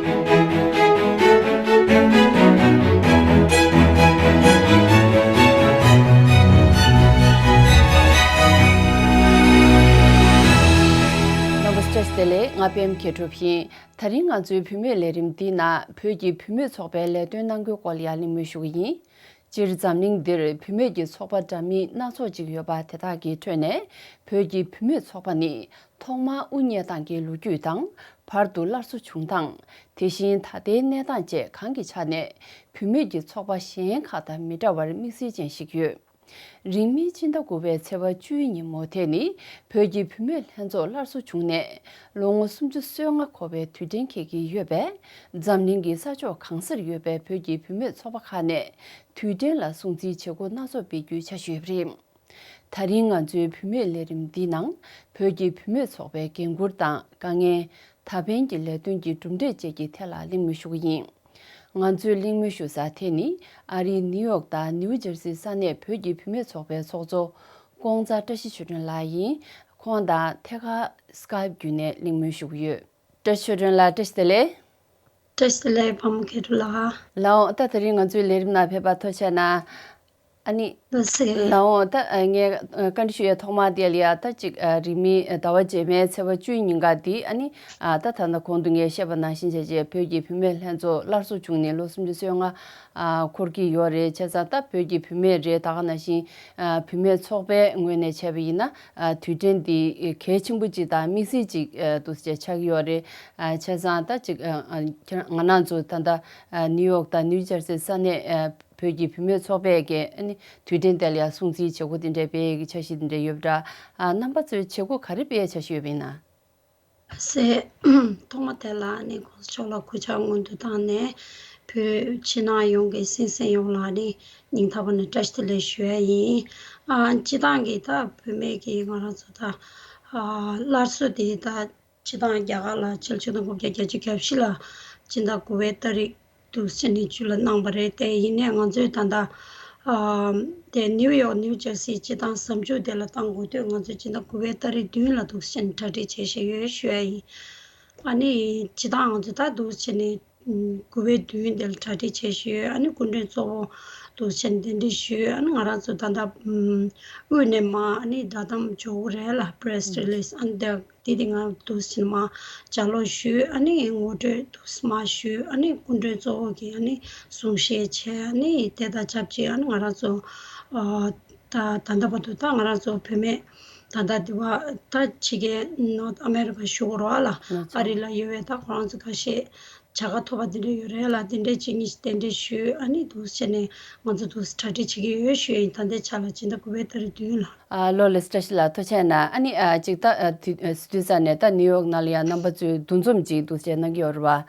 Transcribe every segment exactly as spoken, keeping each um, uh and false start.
རྣམ་པ་ཚོ་བཀྲ་ཤིས་བདེ་ལེགས། ང་པད་མ་མཁས་གྲུབ་ཡིན། དེ་རིང་ང་ཚོའི་བུད་མེད་ལས་རིམ་འདིའི་ནང་བོད་ཀྱི་བུད་མེད་ཚོགས་པའི་ལས་དོན་གནང་སྒོའི་སྐོར་ལ་ཡང་གླེང་མོལ་ཞུ་གི་ཡིན། སྤྱིར་འཛམ་གླིང་འདིར་བུད་མེད་ཀྱི་ཚོགས་པ་འདྲ་མིན་སྣ་ཚོགས་ཅིག་ཡོད་པ་དེ་དག་གི་ཁྲོད་ནས་བོད་ཀྱི་བུད་མེད་ཚོགས་པ་ནི་ཐོག་མར་དབུ་བརྙེས་སྟངས་ཀྱི་ལོ་རྒྱུས་དང་། བར་དུ་སླར་གསོ་བྱུང་སྟངས། དེ་བཞིན་ད་ལྟའི་གནས་སྟངས་བཅས་གང་གི་ཆ་ནས་བུད་མེད་ཀྱི་ཚོགས་པ་གཞན་ཁག་དང་མི་འདྲ་བར་དམིགས་བསལ་ཅན་ཞིག་ཡོད། རིང་མིན་སྤྱི་ཟླ་དགུ་པའི་ཚེས་པ་བཅུའི་ཉིན་མོ་དེ་ནི་བོད་ཀྱི་བུད་མེད་ལྷན་ཚོགས་སླར་གསོ་བྱུང་ནས་ལོ་ངོ་སུམ་ཅུ་སོ་ལྔ་འཁོར་བའི་དུས་དྲན་འཁེལ་གྱི་ཡོད་པས། འཛམ་གླིང་གི་ས་ཕྱོགས་གང་སར་ཡོད་པའི་བོད་ཀྱི་བུད་མེད་ཚོགས་པ་ཁག་ནས་དུས་དྲན་ལ་སྲུང་བརྩིའི་བྱེད་སྒོ་སྣ་ཚོགས་སྤེལ་རྒྱུའི་འཆར་གཞི་ཡོད་པ་རེད། དེ་རིང་ང་ཚོའི་བུད་མེད་ལས་རིམ་འདིའི་ནང་བོད་ཀྱི་བུད་མེད་ཚོགས་པའི་འགན་འཁུར་དང་དཀའ་ངལ། ད་ཕན་གྱི་ལས་དོན་གྱི་གྲུབ་འབྲས་བཅས་ཀྱི་ཐད་ལ་གླེང་མོལ་ཞུ་གི་ཡིན། ང་ཚོས་གླེང་མོལ་ཞུ་ས་དེ་ནི་ཨ་རིའི་ནིའུ་ཡོག་དང་ནིའུ་ཇར་སིའི་ས་གནས་བོད་ཀྱི་བུད་མེད་ཚོགས་པའི་ཚོགས་གཙོ་ཀོང་ཙ་བཀྲ་ཤིས་ཆོས་སྒྲོན་ལགས་ཡིན། ཁོང་དང་ཐད་ཀར་སི་ཀའིབ་བརྒྱུད་ནས་གླེང་མོལ་ཞུ་གི་ཡོད། བཀྲ་ཤིས་ཆོས་སྒྲོན་ལགས་བཀྲ་ཤིས་བདེ་ལེགས། བཀྲ་ཤིས་བདེ་ལེགས་པད་མ་མཁས་གྲུབ་ལགས། ལགས་འོང་། ད་དེ་རིང་ང་ཚོའི་ལས་རིམ་ནང་ཕེབས་པར་ཐུགས་རྗེ་གནང་། ཨ་ནི། ལགས་སེ། ལགས་འོང་། ད་ཨ་ངས་ཨ་བཀའ་འདྲི་ཞུ་ཡས་ཐོག་མ་དེ་ལ་ཡ་ད་ཅིག་ཨ་རིང་མིན་ཨ་ཟླ་བ་རྗེས་མའི་ཚེས་པ་བཅུའི་ཉིན་ཀ་འདི་ཨ་ནི་ཨ་ད་ད་ལྟ་གོང་དུ་ངས་བཤད་པ་ནང་བཞིན་བྱས་རྗེས་བོད་ཀྱི་བུད་མེད་ལྷན་ཚོགས་སླར་གསོ་བྱུང་ནས་ལོ་སུམ་ཅུ་སོ་ལྔ་ཨ་འཁོར་གྱི་ཡོད་རེད། བྱས་ཙང་ད་བོད་ཀྱི་བུད་མེད་རེད། ད་ག་ནང་བཞིན་ཨ་བུད་མེད་ཚོགས་པའི་ངོས་ནས་བྱས་པ་ཡིན་ན་ཨ་དུས་དྲན་འདི་གལ་ཆེན་པོ་ཅིག་དང་དམིགས་བསལ་ཅིག་ཨ་འདུག་སེ་ཆགས་ཀྱི་ཡོད་རེད། ཨ་བྱས་ཙང་ད་ཅིག་ཨ་ཨ་ཁྱེད་རང་ང་རང་ཚོ་ད་ལྟ་ཨ་ནིའུ་ཡོག་དང་ནིའུ་ཇར་སི་ས་གནས་ཨ་བོད་ཀྱི་བུད་མེད་ཚོགས་པས་ཀྱི་ཨ་ནི་དུས་དྲན་དེ་ལ་ཡང་སྲུང་བརྩིའི་བྱེད་སྒོ་དེ་འདྲ་སྤེལ་ཡས་ཀྱི་འཆར་གཞི་དེ་འདྲ་ཡོད་པ་འདྲ། ཨ་རྣམ་པ་ཚོས་བྱེད་སྒོ་ག་རེ་སྤེལ་ཡས་འཆར་གཞི་ཡོད་པ་ཡིན་ན། ཟེར། ཐོག་མ་དེ་ལ་ཨ་ནི་གོང་ས་མཆོག་ལ་གུས་ཕྱག་སྔོན་དུ་བཏང་ནས་བོད་ཕྱི་ནང་ཡོངས་ཀྱི་སེམས་ཅན་ཡོངས་ལ་ཨ་ནི་སྙིང་ཐག་པ་ནས་བཀྲ་ཤིས་བདེ་ལེགས་ཞུ་ཡ་ཡིན། ཨ་སྤྱི་བཏང་གི་ད་བུད་མེད་ཀྱི་ང་རང་ཚོ་ད་ཨ་སླར་གསོ་དེ་ད་སྤྱི་བཏང་རྒྱ་གར་ལ་ཕྱི་ལོ་ཆིག་སྟོང་དགུ་བརྒྱ་བརྒྱད་ཅུ་གྱ་བཞི་ལ་སྤྱི་ཟླ་དགུ་པའི་ཏ་རིག་འདུག་སེ་ནས་ཇུ་ལ་གནང་བ་རེད་དེ། ཡིན་ནའི་ང་ཚོས་ད་ལྟ་ཨ་དེ་ནིའུ་ཡོག་ནིའུ་ཇར་སི་སྤྱི་བཏང་གཟའ་མཇུག་དེ་ལ་གཏང་དགོས་དུས་ང་ཚོས་སྤྱི་ཟླ་དགུ་པའི་ཏ་རིག་བདུན་ལ་འདུག་སེ་གྲ་སྒྲིག་བྱས་བཞག་ཡོད་ཞུ་ཡ་ཡིན། ཨ་ནི་སྤྱི་བཏང་ང་ཚོས་ད་འདུག་སེ་ནས་དགུ་པའི་བདུན་དེ་ལ་གྲ་སྒྲིག་བྱས་ཞུ་ཡོད། ཨ་ནི་སྐུ་མགྲོན་གཙོ་བོ་འདུག་སེ་གདན་འདྲེན་ཞུས། ཨ་ནི་ང་རང་ཚོ་ད་ལྟ་དབུས་ནས་མར་ཨ་ནི་བརྡ་དམ་འབྱོར་གྱི་རེད་ལ། པི་རེ་སི་རི་ལི་སི་ཨ་ནི་དེ་དེ་དེ་ང་འདུག་སེ་མར་ལྗགས་ཀློག་ཞུས། ཨ་ནི་ངོ་སྤྲོད་འདུག་སེ་མར་ཞུས། ཨ་ནི་སྐུ་མགྲོན་གཙོ་བོ་གིས་ཨ་ནི་གསུང་བཤད་བྱས། ཨ་ནི་དེ་དང་ཆབས་ཅིག་ཨ་ནི་ང་རང་ཚོ་ཨ་ད་ད་ལྟ་བར་དུ་ད་ང་རང་ཚོ་བུད་མེད་ད་ལྟ་དེ་བ་ད་ཕྱི་རྒྱལ་ནོར་ཨ་མེ་རི་ཀ་བཞུགས་ཡོད་རེད་ལ། ཨ་རི་ལ་ཡོད་པའི་ད་ཁོ་རང་ཚོ་ཁ་ཤས་བྱ་དགའ་ཐོབ་པ་དེ་འདྲ་ཡོད་རེད་ལ། དེ་འདྲའི་ཅིག་གཉིས་ཤིག་གདན་འདྲེན་ཞུས། ཨ་ནི་འདུག་སེ་བྱས་ནས་ང་ཚོ་འདུག་སེ་གྲ་སྒྲིག་བྱེད་ཀྱི་ཡོད་ཞུ་ཡ་ཡིན། ད་ལྟའི་ཆ་ལ་སྤྱི་ཟླ་དགུ་པའི་ཏ་རིག་བདུན་ལ། ཨ་ལགས་ལགས་སེ། བཀྲ་ཤིས་ལགས་ཐུགས་རྗེ་གནང་། ཨ་ནི་ཨ་ཅིག་ད་ཨ་དུས་ཨ་སི་ཏུས་ས་ནས་ད་ནིའུ་ཡོག་ནང་ལ་ཡང་རྣམ་པ་ཚོས་འདུ་འཛོམས་ཅིག་འདུག་སེ་གནང་གི་ཡོད་རེད་བ།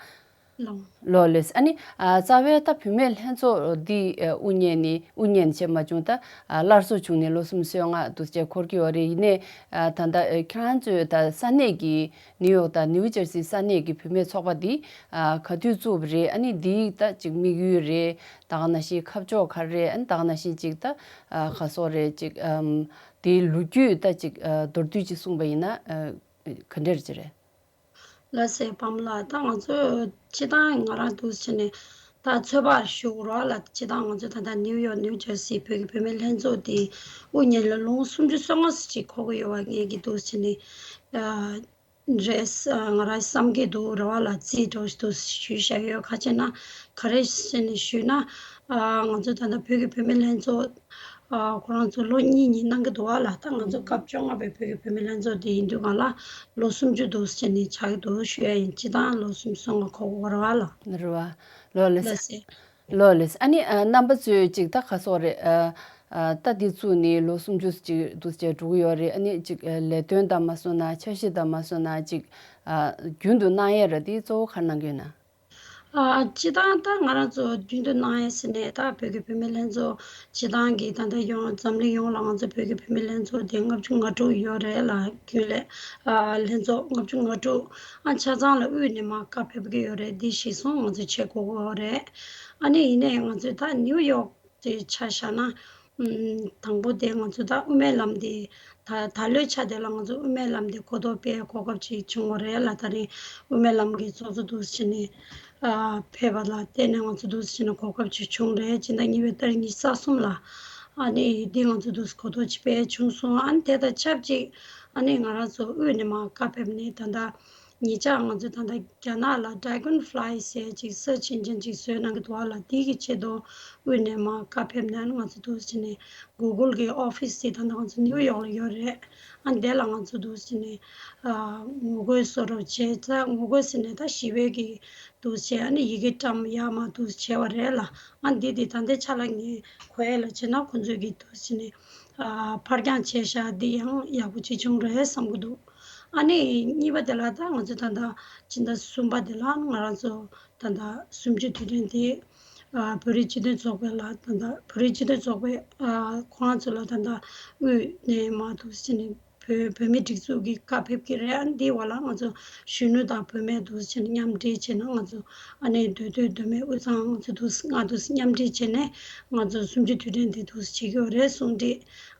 ལགས། ལགས་ལགས་སེ། ཨ་ནི་ཨ་རྩ་བའི་ད་བུད་མེད་ལྷན་ཚོགས་འདི་ཨ་དབུ་བརྙེས་ནི་དབུ་བརྙེས་ནི་བྱས་མ་བྱུང་། ད་ཨ་སླར་གསོ་བྱུང་ནས་ལོ་སུམ་ཅུ་སོ་ལྔ་འདུག་སེ་འཁོར་གྱི་ཡོད་རེད། ཡིན་ནའི་ཨ་ད་ལྟ་ཨ་ཁྱེད་རང་ཚོའི་ད་ས་གནས་ཀྱི་ནིའུ་ཡོག་དང་ནིའུ་ཇར་སི་ས་གནས་ཀྱི་བུད་མེད་ཚོགས་པ་འདི་ཨ་ག་དུས་བཙུགས་པ་རེད། ཨ་ནི་འདིའི་ད་ཅིག་དམིགས་ཡུལ་རེད། ད་ག་ནང་བཞིན་ཁ་ཕྱོགས་ག་རེ་རེད། ཨ་ནི་ད་ག་ནང་བཞིན་ཅིག་ད་ཨ་ག་སོགས་རེད། ཅིག་ཨམ་དེའི་ལོ་རྒྱུས་ད་ཅིག་ཨ་མདོར་བསྡུས་ཅིག་གསུངས་པ་ཡིན་ན་ཨ་ག་འདྲ་ཅིག་རེད། ལགས་སེ་པད་མ་ལགས། ད་ང་ཚོ་སྤྱི་བཏང་ང་རང་འདུག་སེ་བྱས་ནས་ད་ཚོད་དཔག་ཞུ་རོགས་ལ། སྤྱི་བཏང་ང་ཚོ་ད་ལྟ་ནིའུ་ཡོག་ནིའུ་ཇར་སི་བོད་ཀྱི་བུད་མེད་ལྷན་ཚོགས་དེ་དབུ་བརྙེས་ལ་ལོ་ངོ་སུམ་ཅུ་སོ་ལྔ་ཙམ་ཅིག་འཁོར་གྱི་ཡོད་པ་ངེད་ཀྱིས་འདུག་སེ་བྱས་ནས་ཨ་རེད་ང་རང་བསམ་གྱི་འདུག་རེད་བ་ལ། རྩིས་འགྲོ་འདུག་ཞུས་བཞག་ཡོད། ག་རེ་བྱས་ན་ག་རེ་བྱས་ནས་ཞུས་ན་ཨ་ང་ཚོ་ད་ལྟ་བོད་ཀྱི་བུད་མེད་ལྷན་ཚོགས་ཨ་ཁོ་རང་ཚོ་ལོ་གཉིས་གཉིས་གནང་གི་འདུག་བ་ལ། ད་ང་ཚོ་སྐབས་བཅོ་ལྔ་པའི་བོད་ཀྱི་བུད་མེད་ལྷན་ཚོགས་དེ་ཡིན་དུས་གང་ལ་ལོ་སུམ་ཅུ་འདུག་སེ་བྱས་ནས་ཆགས་ཀྱི་འདུག་ཞུ་ཡ་ཡིན། སྤྱི་བཏང་ལོ་སུམ་ཅུ་སོ་ལྔ་འཁོར་གྱི་ཡོད་རེད་བ་ལ། རེད་བ། ལགས་ལགས་སེ། ལགས་སེ། ལགས་ལགས་སེ། ཨ་ནི་ཨ་རྣམ་པ་ཚོས་ཅིག་ད་ག་སོགས་རེད། ཨ་ཨ་ད་འདི་བཙུགས་ནས་ལོ་སུམ་ཅུ་ཅིག་འདུག་སེ་འགྲོ་གི་ཡོད་རེད། ཨ་ནི་ཅིག་ཨ་ལས་དོན་དང་མ་སོང་ན་འཆར་གཞི་དང་མ་སོང་ན་ཅིག་ཨ་རྒྱུན་དུ་གནང་ཡས་ར་དེ་གཙོ་བོ་ག་རེ་གནང་གི་ཡོད་ན། ཨ་སྤྱི་བཏང་ད་ང་རང་ཚོ་རྒྱུན་དུ་གནང་ཡས་ཟེར་ནས་ད་བོད་ཀྱི་བུད་མེད་ལྷན་ཚོགས་སྤྱི་བཏང་གི་ད་ལྟ་ཡོངས་འཛམ་གླིང་ཡོངས་ལ་ང་ཚོ་བོད་ཀྱི་བུད་མེད་ལྷན་ཚོགས་དེ་ལྔ་བཅུ་ང་དྲུག་ཡོད་རེད་ལ། རྒྱུན་ལས་ཨ་ལྷན་ཚོགས་ལྔ་བཅུ་ང་དྲུག་ཨ་ཆ་ཚང་ལ་དབུས་ནས་མར་བཀའ་ཕེབས་ཀྱི་ཡོད་རེད། འདི་གཞིར་བཟུང་ང་ཚོས་བྱེད་དགོས་ཀྱི་ཡོད་རེད། ཨ་ནི་ཡིན་ནའི་ང་ཚོས་ད་ནིའུ་ཡོག་དེ་ཆ་བཞག་ན། ཨམ་དང་པོ་དེ་ང་ཚོ་ད་དབུ་མའི་ལམ་དེ་ ད་ད་ལོའི་ཆ་དེ་ལ་ང་ཚོ་དབུ་མའི་ལམ་དེ་གོ་རྟོགས་སྤེལ་གོ་སྐབས་ཅིག་བྱུང་བ་རེད་ལ། ད་རིང་དབུ་མའི་ལམ་གྱི་ཚོགས་གཙོ་འདུག་སེ་བྱས་ནས་ཨ་ཕེབས་པ་ལ་བརྟེན་ནས་ང་ཚོ་འདུག་སེ་བྱས་ནས་གོ་སྐབས་ཅིག་བྱུང་རེད། སྤྱི་ཟླ་གཉིས་པའི་ཏ་རིག་ཉི་ཤུ་རྩ་གསུམ་ལ། ཨ་ནི་འདི་ང་ཚོ་འདུག་སེ་གོ་རྟོགས་ཅིག་སྤེལ་བྱུང་སོང་། ཨ་ནི་དེ་དང་ཆབས་ཅིག་ཨ་ནི་ང་རང་ཚོ་དབུས་ནས་མར་བཀའ་ཕེབས་ནས་ད་ལྟ་ཉེ་ཆར་ང་ཚོ་ད་ལྟ་རྒྱ་ནག་ལ་Dragonfly་ཟེར་ཅིག་search engine་ཅིག་བཟོས་གནང་གི་འདུག་བ་ལ། དེ་གི་ཆེད་དུ་དབུས་ནས་མར་བཀའ་ཕེབས་ནས་ང་ཚོ་འདུག་སེ་བྱས་ནས་Google་གི་office་དེ་ད་ལྟ་ང་ཚོ་ནིའུ་ཡོག་ལ་ཡོད་རེད། ཨ་དེ་ལ་ང་ཚོ་འདུག་སེ་བྱས་ནས་ཨ་ངོ་རྒོལ་བཟོ་འདྲ་བྱས་ཙང་། ངོ་རྒོལ་ཟེར་ནས་ད་ཞི་བའི་གི་འདུག་སེ་བྱས། ཨ་ནི་ཡི་གེ་བཀྲམ་ཡར་མར་འདུག་སེ་བྱས་པ་རེད་ལ། ཨ་འདི་དེ་ད་ལྟའི་ཆ་ལ་ངས་གོ་ཡ་ལ་བྱས་ན་ཁོང་ཚོས་གི་འདུག་སེ་བྱས་ནས་ཨ་ཕར་འགྱངས་བྱས་བཞག་འདི་ཡང་ཡག་པོ་ཅིག་བྱུང་རེད་བསམ་གི་འདུག་ཨ་ནི་གཉིས་པ་དེ་ལ་ད་ང་ཚོ་ད་ལྟ་སྤྱི་ཟླ་གསུམ་པ་དེ་ལ་ང་རང་ཚོ་ད་ལྟ་གསུམ་བཅུའི་དུས་དྲན་དེ་ཨ་བོད་རིགས་སྤྱི་མཐུན་ཚོགས་པ་ལ་ད་ལྟ་བོད་རིགས་སྤྱི་མཐུན་ཚོགས་པའི་ཨ་ཁོ་རང་ཚོ་ལ་ད་ལྟ་དབུས་ནས་མར་འདུག་སེ་བྱས་ནས་བོད་བོད་མིའི་སྒྲིག་འཛུགས་ཀྱི་བཀའ་ཕེབས་ཀྱི་རེད། ཨ་འདིའི་བར་ལ་ང་ཚོ་གཞོན་ནུ་དང་བུད་མེད་འདུག་སེ་བྱས་ནས་མཉམ་འབྲེལ་བྱས་ནས། ང་ཚོ་ཨ་ནི་མདོ་སྟོད་མདོ་སྨད་དབུས་གཙང་ང་ཚོ་འདུག་སེ་ལྔ་འདུག་སེ་མཉམ་འབྲེལ་བྱས་ནས་ང་ཚོ་གསུམ་བཅུའི་དུས་དྲན་འདི་འདུག་སེ་བྱེད་ཀྱི་ཡོད་རེད་གསུངས་ཏེ།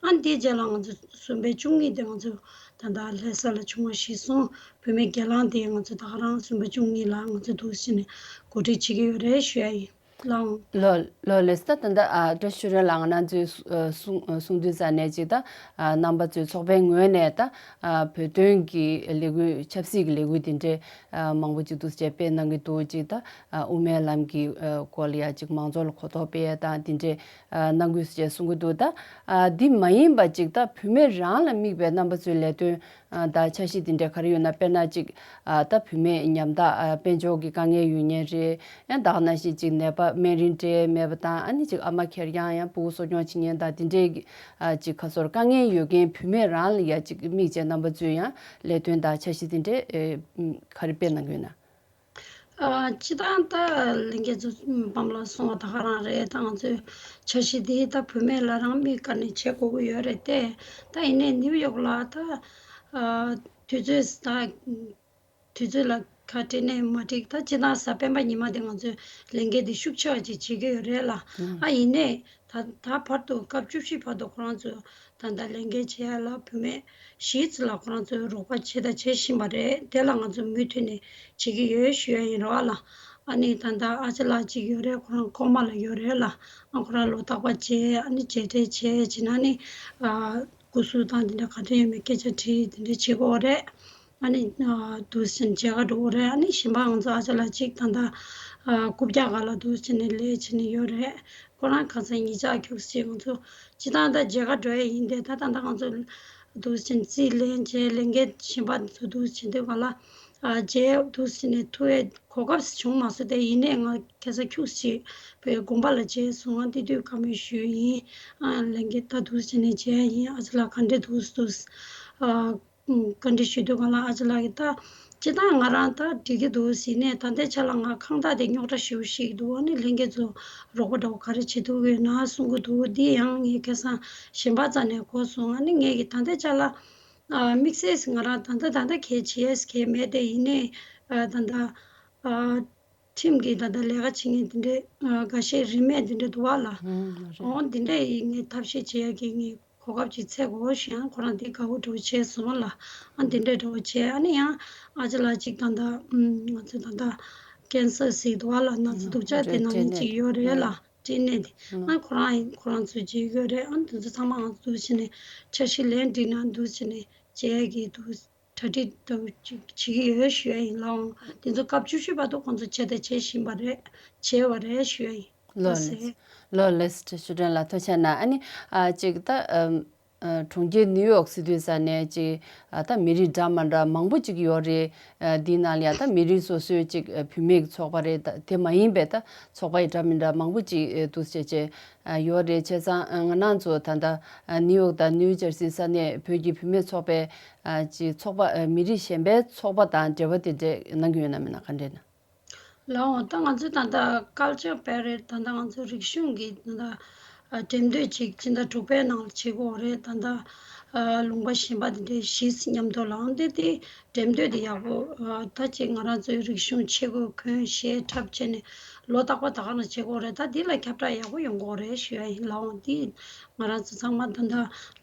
ཨ་འདིའི་རྗེས་ལ་ང་ཚོ་གསུམ་པའི་བཅུ་གཉིས་དེ་ང་ཚོ་ད་ལྟ་ལྷ་ས་ལ་བྱུང་བ་གཞིར་བཟུང་བུད་མེད་སྒེར་ལངས་དེ་ང་ཚོ་ད་ག་རང་གསུམ་པ་བཅུ་གཉིས་ལ་ང་ཚོ་འདུག་སེ་བྱས་ནས་གོ་སྒྲིག་བྱེད་ཀྱི་ཡོད་རེད་ཞུ་ཡ་ཡིན། ལགས། ལགས་ལགས་ལགས་སོ། ད་ད་ལྟ་ཨ་བཀྲ་ཤིས་ཚེ་རིང་ལགས་ང་རང་ཚོའི་གསུང་གསུང་དུས་ཙམ་ནས་ཅིག་ད་ཨ་རྣམ་པ་ཚོའི་ཚོགས་པའི་ངོས་ནས་ད་ཨ་བོད་དོན་གྱི་ལས་འགུལ་ཆབ་སྲིད་ཀྱི་ལས་འགུལ་དེ་འདྲའི་ཨ་མང་པོ་ཅིག་འདུག་སེ་སྤེལ་གནང་གི་འདུག་ཅིག་ད་ཨ་དབུ་མའི་ལམ་གྱི་ཨ་སྐོར་ལ་ཡ་ཅིག་མང་ཚོགས་ལ་གོ་རྟོགས་སྤེལ་ཡ་དང་དེ་འདྲའི་ཨ་གནང་དགོས་ཞེས་གསུང་གི་འདུག་ད་ཨ་འདི་མ་ཡིན་པ་ཅིག་ད་བུད་མེད་རང་ལ་དམིགས་པའི་རྣམ་པ་ཚོའི་ལས་དོན་ཨ་ད་འཆར་གཞི་དེ་འདྲ་ག་རེ་ཡོད་ན། དཔེར་ན་ཅིག་ཨ་ད་བུད་མེད་ཉམ་ཐག་ཨ་དཔལ་འབྱོར་གྱི་དཀའ་ངལ་ཡོད་མཁན་རེད། ཡང་ད་ག་ནང་བཞིན་ཅིག་ནད་པ་སྨན་རིན་སྤྲད་མེད་པ་དང་། ཨ་ནི་ཅིག་ཨ་མ་ཁེར་རྐྱང་ཡང་ཕྲུ་གུ་གསོ་སྐྱོང་བྱེད་མཁན་དང་དེ་འདྲའི་གི་ཨ་ཅིག་ཁ་སོར་དཀའ་ངལ་ཡོད་མཁན་བུད་མེད་རང་ལ་ཡ་ཅིག་དམིགས་བྱས་རྣམ་པ་ཚོས་ཡང་ལས་དོན་དང་འཆར་གཞི་དེ་འདྲའི་ཨེ་ག་རེ་སྤེལ་གནང་གི་ཡོད་ན། ཨ་སྤྱིར་བཏང་ད་ལས་འགན་ཚོ་བམ་ལ་སོང་བ་ད་ག་རང་རེད། ད་ང་ཚོའི་འཆར་གཞི་འདི་ད་བུད་མེད་ལ་རང་དམིགས་བཀར་ནས་བྱེད་དགོས་ཀྱི་ཡོད་རེད་དེ། ད་ཡིན་ནའི་ནིའུ་ཡོག་ལ་ད་ཨ་དུས་ཚོད་ད། དུས་ཚོད་ལ་ཁ་སྤྲད་ནས་མ་འགྲིག་ད་སྤྱིར་བཏང་གཟའ་སྤེན་པ་ཉི་མ་དེ་ང་ཚོས་ལས་འགན་དེ་ཤུགས་ཆེ་བ་ཅིག་བྱེད་ཀྱི་ཡོད་རེད་ལ། ཨ་ཡིན་ནའི་ད་ད་བར་དུ་སྐབས་བཅུ་བཞི་བར་དུ་ཁོ་རང་ཚོས་ད་ལྟ་ལས་འགན་བྱེད་ཡ་ལ་བུད་མེད་བཞི་ཙམ་ལ་ཁོ་རང་ཚོས་རོགས་པ་བྱས་དང་བྱེད་བཞིན་པ་རེད། དེ་ལ་ང་ཚོ་མུ་མཐུད་ནས་བྱེད་ཀྱི་ཡོད་ཞུ་ཡ་ཡིན་རོགས་ལ། ཨ་ནི་ད་ལྟ་ཨ་ཅག་ལགས་གཅིག་ཡོད་རེད། ཁོ་རང་ཀོ་མ་ལ་ཡོད་རེད་ལ། ཨ་ཁོ་རང་ལོ་རྟག་པར་བྱས། ཨ་ནི་མཇལ་འཕྲད་བྱས་བྱས་ན་ནི་ཨ་སྐུ་གཟུགས་དང་དེ་འདྲ་ག་འདྲ་ཡོད་མེད་སྐད་ཆ་དྲིས་དེ་འདྲ་བྱེད་ཀྱི་ཡོད་རེད། ཨ་ནི་ཨ་འདུག་སེ་མཇལ་ཁ་འགྲོ་གི་རེད། ཨ་ནི་གཞན་པ་ང་ཚོ་ཨ་ཅག་ལགས་གཅིག་ད་ལྟ་ཨ་རྐུབ་བཀྱག་སྒང་ལ་འདུག་སེ་ནས་ལས་བྱེད་ནས་ཡོད་རེད། ཁོ་རང་ཁ་སང་ཉིན་ཞག་ཁྱུག་ཙམ་ང་ཚོ་སྤྱིར་བཏང་ད་མཇལ་ཁ་འགྲོ་ཡ་ཡིན་ཏེ། ད་ད་ལྟ་ང་ཚོ་འདུག་སེ་རྩིས་ལེན་བྱས། ལས་འགན་གཞན་པ་ཚོ་འདུག་སེ་བྱེད་དུས་སྒང་ལ་ཨ་མཇལ་འདུག་སེ་ནས་ཐུག་ཡ་གོ་སྐབས་བྱུང་མ་སོང་སྟེ། ཡིན་ནའི་ང་ཁ་སང་ཁྱུག་ཙམ་བོད་དགོན་པ་ལ་མཇལ་སོང་། ཨ་དེ་དུས་བཀའ་མོལ་ཞུས་ཡིན། ཨ་ལས་འགན་ད་འདུག་སེ་ནས་མཇལ་ཡ་ཡིན། ཨ་ཅག་ལགས་ག་འདྲས་འདུག་འདུག་ཨ། བཀའ་འདྲི་ཞུ་དུས་སྒང་ལ་ཨ་ཅག་ལགས་ཀྱིས་ད་སྤྱིར་བཏང་ང་རང་ད་འགྲིག་གི་འདུག་ཟེར་ནས། ད་ལྟའི་ཆ་ལ་ང་ཁང་བདག་དེ་རྙོག་དྲ་ཞེ་པོ་ཞིག་འདུག་ཨ་ནི་ལྷན་རྒྱས་ཚོ་རོགས་པ་འདྲ་བོ་ག་རེ་བྱེད་ཐུབ་ཀྱི་ཡོད་ན་གསུང་གི་འདུག་འདི་ཡང་ངས་ཁ་སང་གཞན་པ་རྩ་ནས་གོ་སོང་། ཨ་ནི་ངས་ཀྱིས་ད་ལྟའི་ཆ་ལ་ཨ་དམིགས་བསལ་ང་རང་ད་ལྟ་ད་ལྟ་གལ་ཆེ་ཡས་གལ་མེད་དེ། ཡིན་ནའི་ཨ་ད་ལྟ་ཨ་ཁྲིམས་ཀྱི་ད་ལྟ་ལས་ཀ་བྱེད་མཁན་དེ་འདྲས་ཨ་འགའ་ཤས་རིན་མེད་དེ་འདྲས་འདུག་བ་ལ། ཨོ་དེ་འདྲས་ཡིན་ངས་ཐབས་ཤེས་བྱེད་ཡ་གི་ངས་གོ་སྐབས་ཅིག་འཚོལ་དགོས་ཞེས་ཁོ་རང་དེ་དགའ་བོ་འདྲ་བོ་བྱས་སོང་ལ། ཨ་འདི་འདྲ་འདྲ་བོ་བྱས། ཨ་ནི་ཡང་ཨ་ཅག་ལགས་གཅིག་ད་ལྟ་ཨུམ་ང་ཚོ་ད་ལྟ་ཀན་སར་ཟེར་འདུག་བ་ལ། ན་ཚ་སྡུག་ཅག་དེ་ནང་བཞིན་ཅིག་ཡོད་རེད་ལ། སྐྲན་ནད་དེ་ཨ་ཁོ་རང་ཡིན་ཁོ་རང་ཚོས་བྱེད་ཀྱི་ཡོད་རེད། ཨ་འདི་ཚོ་ཚང་མ་ང་ཚོ་འདུག་བྱས་ནས་འཆར་གཞི་ལེན་འགྲིག་ན་འདུག་བྱས་ནས་བྱེད་ཡ་གི་འདུག་གྲ་སྒྲིག་ཏུ་ཅིག་བྱེད་ཀྱི་ཡོད་ཞུ་ཡ་ཡིན་ལགས། དེ་ཚོ་སྐབས་བཅུ་བཞི་བར་དུ་ཁོང་ཚོ་བྱས་དང་བྱེད་བཞིན་པ་རེད། བྱས་པ་རེད་ཞུ་ཡ་ཡིན། ལགས་ལགས་སོ། ལགས་ལགས་སོ། ཞུ་དྲན་ལ་ཐུགས་རྗེ་གནང་། ཨ་ནི་ཨ་ཅིག་ད་ཨམ་ཨ་གྲོང་ཁྱེར་ནིའུ་ཡོག་སི་ཊི་ས་ནས་ཅིག་ཨ་ད་མི་རིགས་འདྲ་མ་འདྲ་མང་པོ་ཅིག་ཡོད་རེད། ཨ་འདིའི་ནང་ལ་ཡ་ད་མི་རིགས་སོ་སོའི་ཅིག་ཨ་བུད་མེད་ཀྱི་ཚོགས་པ་རེད། ད་དེ་མ་ཡིན་པའི་ད་ཚོགས་པ་ཡི་འདྲ་མི་འདྲ་མང་པོ་ཅིག་ཨ་འདུག་བྱས་བྱས་ཨ་ཡོད་རེད། བྱས་ཙང་ཨ་ང་རང་ཚོ་ད་ལྟ་ཨ་ནིའུ་ཡོག་དང་ནིའུ་ཇར་སི་ས་གནས་བོད་ཀྱི་བུད་མེད་ཚོགས་པའི་ཨ་ཅིག་ཚོགས་པ་ཨ་མི་རིགས་གཞན་པའི་ཚོགས་པ་དང་འབྲེལ་བ་དེ་འདྲས་གནང་གི་ཡོད་ན་མེད་ན་ག་འདྲས་ན། ལགས་འོང་། ད་ང་ཚོའི་ད་ལྟ་ཀལ་ཅར་པེ་རེ་ཌི་ད་ལྟ་ང་ཚོའི་རིག་གཞུང་གི་ད་ལྟ་ འགྲེམས་སྟོན་ཅིག་སྤྱི་ཟླ་དྲུག་པའི་ནང་ལ་བྱེད་དགོས་རེད། ད་ལྟ་ལུང་པ་གཞན་པ་དེ་འདྲའི་བཞི་མཉམ་དུ་ལའང་དེ་དེ་འགྲེམས་སྟོན་དེ་ཡག་པོ། ད་ཅིག་ང་རང་ཚོའི་རིག་གཞུང་ཆས་གོས་གོན་གཞས་འཁྲབ་བྱས་ནས་ལོ་རྟག་པར་ད་ག་ནང་བྱེད་དགོས་རེད། ད་འདི་ལ་ཁྱབ་བསྒྲགས་ཡག་པོ་ཡོང་གི་རེད་ཞུ་ཡ་ཡིན། ལའང་དེ་ང་རང་ཚོ་ཚང་མ་ད་ལྟ་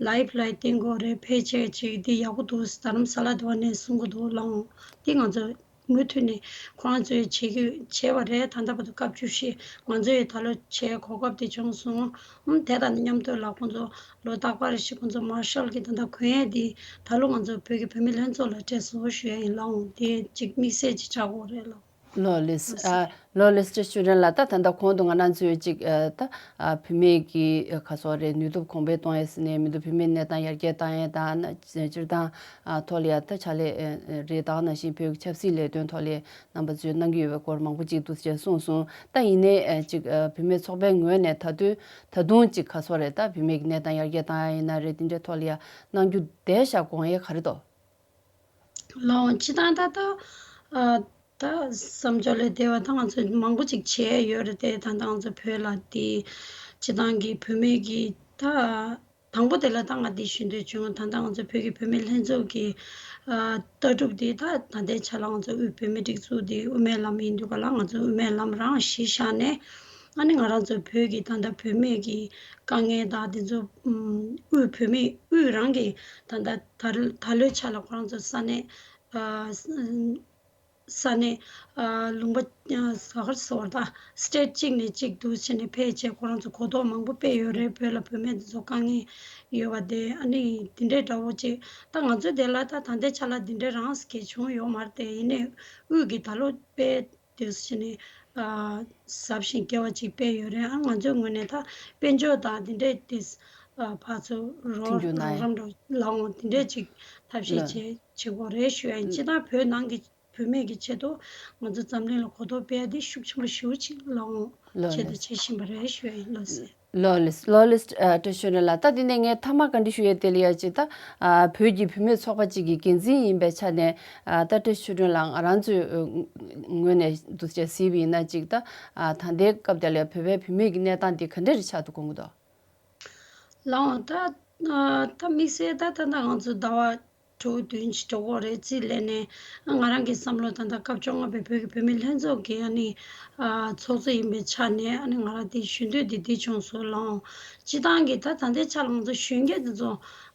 ལའིབ་ལ་བསྟན་དགོས་རེད། ཕལ་ཆེར་ཅིག་འདི་ཡག་པོ་འདུག་རྡ་རམ་ས་ལ་དེ་བ་ནས་གསུང་གི་འདུག་ལའང་དེ་ང་ཚོ་མུ་མཐུད་ནས་ཁོ་རང་ཚོས་བྱེད་ཀྱི་བྱས་པ་རེད། ད་ལྟ་བར་དུ་སྐབས་བཅུ་བཞི་ང་ཚོ་ཡི་ད་ལོ་བྱས་གོ་སྐབས་དེ་བྱུང་སོང་། ཨམ་དེ་དང་མཉམ་དུ་ལ་ཁོང་ཚོ་ལོ་རྟག་པར་ཞིག་ཁོང་ཚོ་མར་ཤལ་གྱི་ད་ལྟ་གོན་ཡས་དེ་ད་ལོ་ང་ཚོ་བོད་ཀྱི་བུད་མེད་ལྷན་ཚོགས་ལ་སྤྲད་སོང་ཞུ་ཡ་ཡིན། ལའང་དེ་གཅིག་དམིགས་བསལ་ཅིག་ཆགས་ཀྱི་ཡོད་རེད། ལའང་ལོ་ལེགས། ཨ་ལོ་ལེགས། བཀྲ་ཤིས་ཆོས་སྒྲོན་ལགས། ད་ད་ལྟ་གོང་དུ་ང་རང་ཚོས་ཅིག་ཨ་ད་ཨ་བུད་མེད་ཀྱི་ཨ་ག་སོགས་རེད། ནུས་སྟོབས་གོང་འཕེལ་གཏོང་ཡས་ཟེར་ནས་མི་འདུག་བུད་མེད་གནས་སྟངས་ཡར་རྒྱས་བཏང་ཡས་དང་ན་སྤྱིར་བཏང་ཨ་ཐོག་ལ་ཡ་ད་ཕྱག་ལས་ཨ་རེད། ད་ག་ནང་བཞིན་བོད་ཀྱི་ཆབ་སྲིད་ལས་དོན་ཐོག་ལ་རྣམ་པ་ཚོས་གནང་གི་ཡོད་པའི་སྐོར་མང་པོ་ཅིག་འདུག་ཅེས་གསུངས་སོང་། ད་ཡིན་ནའི་ཨ་ཅིག་ཨ་བུད་མེད་ཚོགས་པའི་ངོས་ནས་ད་དུང་ད་དུང་ཅིག་ག་སོགས་རེད། ད་བུད་མེད་ཀྱི་གནས་སྟངས་ཡར་རྒྱས་བཏང་ཡ་ཡིན་ན་རེད། དེ་འདྲའི་ཐོག་ལ་ཡ་གནང་རྒྱུ་བསྡད་བཞག་དགོངས་ཡས་ག་རེ་འདུག་ལའང་སྤྱིར་བཏང་ད་ལྟ་ཨ་ད་བསམ་ཕྱོགས་ལས་འདས་པ་ད་ང་ཚོ་མང་པོ་ཅིག་བྱས་ཡོད་རེད་དེ། ད་ལྟ་ང་ཚོ་བོད་ལ་དེ་སྤྱིར་བཏང་གི་བུད་མེད་ཀྱི་ད་དང་པོ་དེ་ལ་ད་ང་འདི་ཞུ་འདོད་བྱུང་། ད་ལྟ་ང་ཚོ་བོད་ཀྱི་བུད་མེད་ལྷན་ཚོགས་ཀྱི་ཨ་ལྟ་གྲུབ་འདི་ད་ད་ལྟའི་ཆ་ལ་ང་ཚོ་དབུས་བུད་མེད་སྒྲིག་འཛུགས་འདི་དབུ་མའི་ལམ་ཡིན་དུས་ག་ལ་ང་ཚོ་དབུ་མའི་ལམ་རང་གཞི་བཞག་ནས། ཨ་ནི་ང་རང་ཚོ་བོད་ཀྱི་ད་ལྟ་བུད་མེད་ཀྱི་དཀའ་ངལ་དང་དེ་ཚོ་ཨམ་དབུས་བོད་མི་དབུས་རང་གི་ད་ལྟ་ད་ད་ལོའི་ཆ་ལ་ཁོ་རང་ཚོ་ས་གནས་ཨ་ས་གནས་ཨ་ལུང་པ་ཨ་ས་གར་ཟེར་བ་ད་སི་ཊེཊ་གཅིག་ནས་གཅིག་ཏུ་བྱས་ནས་ཕེབས་བྱས་ཁོ་རང་ཚོ་གོ་རྟོགས་མང་པོ་སྤེལ་ཡོད་རེད། བོད་ལ་བུད་མེད་དེ་ཚོ་དཀའ་ངལ་ཡོད་པ་དེ། ཨ་ནི་དེ་འདྲའི་འདྲ་བོ་ཅིག་ད་ང་ཚོའི་དེ་ལ་ད་ད་ལྟའི་ཆ་ལ་དེ་འདྲའི་རང་གལ་བྱུང་ཡོད་མ་རེད་དེ། ཡིན་ནའི་དབུས་ཀྱི་ད་ལོ་དཔེ་དེ་བྱས་ནས་ཨ་ཟབ་ཞིང་རྒྱས་པ་ཅིག་སྤེལ་ཡོད་རེད། ཨ་ང་ཚོའི་ངོས་ནས་ད་དཔལ་འབྱོར་དང་དེ་འདྲས་དེ་ཨ་ཕར་ཚུར་རོགས་ཐུགས་རྒྱུ་གནང་རོགས་ཡ། རམ་འདྲ་ལའང་དེ་འདྲས་ཅིག་ཐབས་ཤེས་ལ་བྱེད་བྱེད་དགོས་རེད་ཞུ་ཡ་ཡིན། སྤྱིར་བཏང་བོད་ནང་གི་བུད་མེད་ཀྱི་ཆེད་དུ་ང་ཚོ་འཛམ་གླིང་ལ་གོ་རྟོགས་སྤེལ་ཡ་དེ་ཤུགས་ཆེན་པོ་ཞེ་པོ་ཅིག་ལའང་ལོ་ཆེད་དུ་ལེགས། བྱེད་བཞིན་པ་རེད་ཞུ་ཡ་ཡིན། ལགས་སེ། ལོ་ལེགས། ལོ་ལེགས། ཨ་བཀྲ་ཤིས་ཆོས་སྒྲོན་ལགས། ད་དེ་ནས་ངས་མཐའ་མ་བཀའ་འདྲི་ཞུ་ཡས་དེ་ལ་ཡ་ཅིག་ད་ཨ་བོད་ཀྱི་བུད་མེད་ཚོགས་པ་ཅིག་གི་འགན་འཛིན་ཡིན་པའི་ཆ་ནས་ཨ་ད་བཀྲ་ཤིས་ཆོས་སྒྲོན་ལགས་ང་རང་ཚོའི་ཨ་ངོས་ནས་འདུག་ཅེས་གཟིགས་པ་ཡིན་ན་ཅིག་ད་ཨ་ད་ལྟའི་སྐབས་དེ་ལ་ཡ་བོད་པའི་བུད་མེད་ཀྱི་གནས་སྟངས་དེ་ག་འདྲ་རེ་ཆགས་འདུག་དགོངས་ཀྱི་འདུག་ལའང་ད་ཨ་ད་དམིགས་བསལ་ད་ད་ད་ང་ཚོ་ཟླ་བ་དྲུག་བདུན་ཅིག་འགྲོ་གི་རེད་རྩིས་ལེན་ནས། ང་རང་གི་བསམ་བློ་ད་ལྟ་སྐབས་བཅོ་ལྔ་པའི་བོད་ཀྱི་བུད་མེད་ལྷན་ཚོགས་ཀྱི་ཨ་ནི་ཨ་ཚོགས་གཙོ་ཡིན་པའི་ཆ་ནས་ཨ་ནི་ང་རང་དེ་ཞུ་འདོད་དེ་འདི་བྱུང་སོང་ལའང་། སྤྱིར་བཏང་གི་ད་ད་ལྟའི་ཆ་ལ་ང་ཚོ་གཞོན་སྐྱེས་དེ་ཚོ་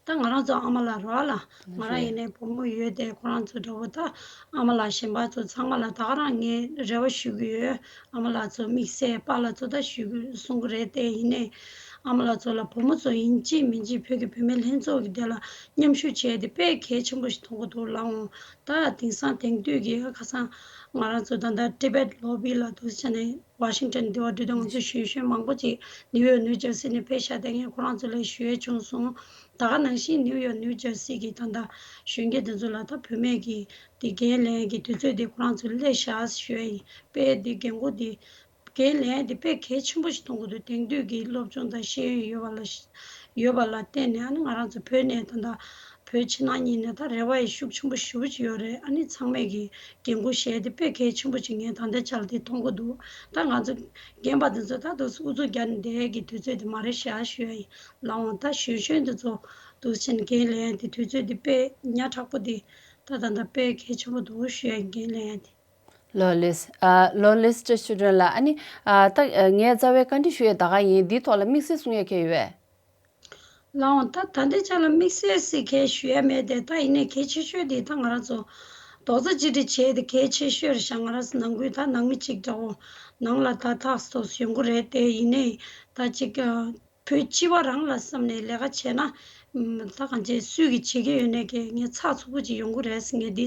ད་ང་རང་ཚོ་ཨ་མ་ལགས་རེད་བ་ལ། ང་རང་རེད། ཡིན་ནའི་བུ་མོ་ཡོད་དེ་ཁོ་རང་ཚོ་འདྲ་བོ་ད་ཨ་མ་ལགས་གཞན་པ་ཚོ་ཚང་མ་ལ་ད་ག་རང་ངས་རེ་བ་ཞུ་གི་ཡོད། ཨ་མ་ལགས་ཚོ་དམིགས་བསལ་པཱ་ལགས་ཚོ་ད་ཞུ་གི་གསུང་གི་རེད་དེ། ཡིན་ནའི་ཨ་མ་ལགས་ཚོ་ལ་བུ་མོ་ཚོ་ཡིན་གཅིག་མིན་གཅིག་བོད་ཀྱི་བུད་མེད་ལྷན་ཚོགས་ཀྱི་དེ་ལ་མཉམ་ཞུགས་བྱས་ཏེ་དཔེ་གལ་ཆེན་པོ་ཞིག་མཐོང་གི་འདུག་ལའང་། ད་དེང་སང་དེང་དུས་ཀྱི་ཁ་སང་ང་རང་ཚོ་ད་ལྟ་ཊི་བེཊ་ལོ་བི་ལ་འདུག་བྱས་ནས་ཝ་ཤིང་ཊོན་འདི་བ་འགྲོ་དུས་ང་ཚོ་གཞོན་གཞོན་མང་པོ་ཅིག་ནིའུ་ཡོག་ནིའུ་ཇར་སི་ནས་ཕེབས་ཤག་དེ་ངས་ཁོ་རང་ཚོ་ལ་ཞུ་ཡས་བྱུང་སོང་། ད་ག་ནང་བཞིན་ནིའུ་ཡོག་ནིའུ་ཇར་སི་གི་ད་ལྟ་གཞོན་སྐྱེས་དེ་ཚོ་ལ་ད་བུད་མེད་ཀྱི་དེ་འགན་ལེན་གྱི་དུས་ཚོད་དེ་ཁོ་རང་ཚོ་སླེབས་ཤག་ཞུ་ཡ་ཡིན། དཔེ་དེ་འགན་འཁུར་དེ་འགན་ལེན་དེ་དཔེ་གལ་ཆེན་པོ་ཞིག་མཐོང་གི་འདུག་དེང་དུས་ཀྱི་སློབ་སྦྱོང་དང་ཤེས་ཡོན་ཡོད་པ་ལ་ཡོད་པ་ལ་བརྟེན་ནས། ཨ་ནི་ང་རང་ཚོ་བོད་ནས་ད་ལྟ་བོད་ཕྱི་ནང་གཉིས་ནས་ད་རེ་བ་ཡི་ཤུགས་ཆེན་པོ་ཞེ་པོ་ཅིག་ཡོད་རེད། ཨ་ནི་ཚང་མས་ཀྱི་འགན་འཁུར་བཞེས་དེ་དཔེ་གལ་ཆེན་པོ་ཅིག་ངས་ད་ལྟའི་ཆར་དེ་མཐོང་གི་འདུག་ད་ང་ཚོ་རྒན་པ་དེ་ཚོ་ད་དུང་ཨུ་ཚུགས་རྒྱག་ནས་བསྡད་ཀྱི་དུས་ཚོད་དེ་མ་རེད་ཤག་ཞུ་ཡ་ཡིན། ལའང་ད་གཞོན་གཞོན་དེ་ཚོ་འདུག་ཕྱིན་འགན་ལེན་དེ་དུས་ཚོད་དེ་དཔེ་ཉག་ཕྲ་པོ་དེ་ད་ད་ད་དཔེ་གལ་ཆེན་པོ་འདུག་ཞུ་ཡ་ཡིན། འགན་ལེན་དེ། ལོ་ལེགས། ཨ་ལོ་ལེགས། བཀྲ་ཤིས་ཆོས་སྒྲོན་ལགས། ཨ་ནི་ཨ་ད་ཨ་ངས་རྩ་བའི་བཀའ་འདྲི་ཞུ་ཡས་ད་ག་ཡིན། འདིའི་ཐོག་ལ་དམིགས་བསལ་གསུང་ཡས་གང་ཡོད་པས། ལའང་ད་ད་ལྟའི་ཆ་ལ་དམིགས་བསལ་ཞིག་གང་ཞུ་ཡ་མེད་དེ། ད་ཡིན་ནའི་གལ་ཆེ་ཤོས་དེ་ད་ང་རང་ཚོ་རྡོག་རྩ་གཅིག་སྒྲིལ་བྱས་ཏེ་གལ་ཆེ་ཤོས་རེད་ཤག་ང་རང་ཚོ་ནང་ཁུལ་ད་ནང་མི་གཅིག་འདྲ་བོ་ནང་ལ་ད་ཐག་ཐོག་ཡོང་གི་རེད་དེ། ཡིན་ནའི་ད་ཅིག་ཨ་བོད་སྤྱི་པ་རང་ལ་བསམ་ནས་ལས་ཀ་བྱས་ན། ཨམ་ད་གང་བྱས་སུས་ཀྱིས་བྱེད་ཀྱི་ཡོད་ནའི་ཀྱི་ངས་ཚགས་ཚུད་པོ་ཅིག་ཡོང་གི་རེད་ཟེར་ངས་འདི་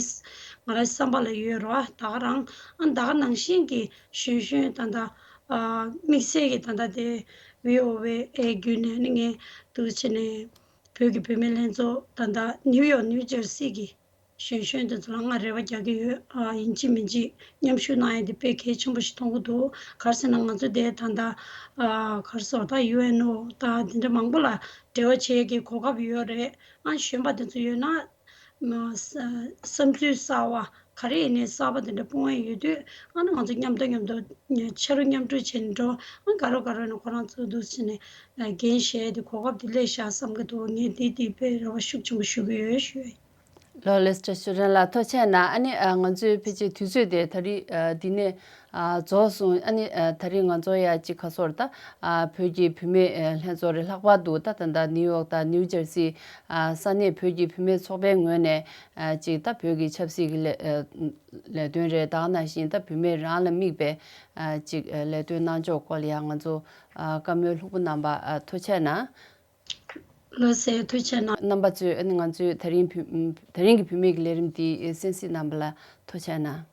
ང་རང་བསམ་པ་ལ་ཡོད་རེད་བ། ད་ག་རང་ཨ་ད་ག་ནང་བཞིན་གྱི་གཞོན་གཞོན་ད་ལྟ་ཨ་དམིགས་བསལ་གྱི་ད་ལྟ་དེ་བྷི་ཨོ་ཨེ་བརྒྱུད་ནས་ནི་ངས་འདུག་བྱས་ནས་བོད་ཀྱི་བུད་མེད་ལྷན་ཚོགས་ད་ལྟ་ནིའུ་ཡོག་ནིའུ་ཇར་སི་གི་གཞོན་གཞོན་དེ་ཚོ་ལ་ང་རེ་བ་རྒྱག་གི་ཡོད། ཨ་ཡིན་གཅིག་མིན་གཅིག་མཉམ་ཞུགས་གནང་ཡས་དེ་དཔེ་གལ་ཆེན་པོ་ཞིག་མཐོང་གི་འདུག་ག་རེ་ཟེར་ན་ང་ཚོ་དེ་ད་ལྟ་ཨ་ག་རེ་ཟེར་ད་ཡུ་ཨེན་ཨོ་ད་དེ་འདྲ་མང་པོ་ལ་འབྲེལ་བ་བྱེད་ཡས་ཀྱི་གོ་སྐབས་ཡོད་རེད། ཨ་གཞོན་པ་དེ་ཚོ་ཡོད་ན་ཨ་བསམ་ཚུལ་གསར་བ་ ག་རེ་ཡིན་ནའི་གསར་པ་དེ་འདྲ་སྤོང་ཡ་ཡོད་དུས། ཨ་ནི་ང་ཚོ་མཉམ་དུ་མཉམ་དུ་ཕྱི་རུ་མཉམ་འགྲོ་བྱས་ནས་འགྲོ། ཨ་དགའ་རབ་དགའ་རབ་ནས་ཁོ་རང་ཚོ་འདུག་བྱས་ནས་འགན་བཞེས་ཏེ་གོ་སྐབས་དེ་སླེབས་ཤག་བསམ་གི་འདུག་ངས་འདི་འདི་དཔེ་རེ་བ་ཤུགས་ཆེན་པོ་ཞུ་གི་ཡོད་ཞུ་ཡ་ཡིན། ལགས་ལགས་སོ། ཆོས་སྒྲོན་ལགས་ཐུགས་རྗེ་གནང་། ཨ་ནི་ང་ཚོའི་ཕལ་ཆེར་དུས་ཚོད་དེ་ད་རེས་འདི་ནས་རྫོགས་སོང་། ཨ་ནི་ད་རེས་ང་ཚོ་ཡ་གཅིག་ཁ་སོར་ད་བོད་ཀྱི་བུད་མེད་ལྷན་ཚོགས་རེད། ལྷག་པར་དུ་ད་ད་ལྟ་ནིའུ་ཡོག་དང་ནིའུ་ཇར་སི་ས་གནས་བོད་ཀྱི་བུད་མེད་ཚོགས་པའི་ངོས་ནས་གཅིག་ད་བོད་ཀྱི་ཆབ་སྲིད་ཀྱི་ལས་ལས་དོན་རེད། ད་ག་ནང་བཞིན་ད་བུད་མེད་རང་ལ་དམིགས་པའི་གཅིག་ལས་དོན་གནང་ཕྱོགས་སྐོར་ལ་ཡང་ང་ཚོ་བཀའ་མོལ་ལྷུག་པོ་གནང་བ་ཐུགས་རྗེ་གནང་། ལགས་སོ། ཐུགས་རྗེ་གནང་། རྣམ་པ་ཚོས་ཨ་ནི་ང་ཚོའི་ད་རིང་བུ་ད་རིང་གི་བུད་མེད་ཀྱི་ལས་རིམ་འདི་གསན་གཟིགས་གནང་བ་ལ་ཐུགས་རྗེ་གནང་།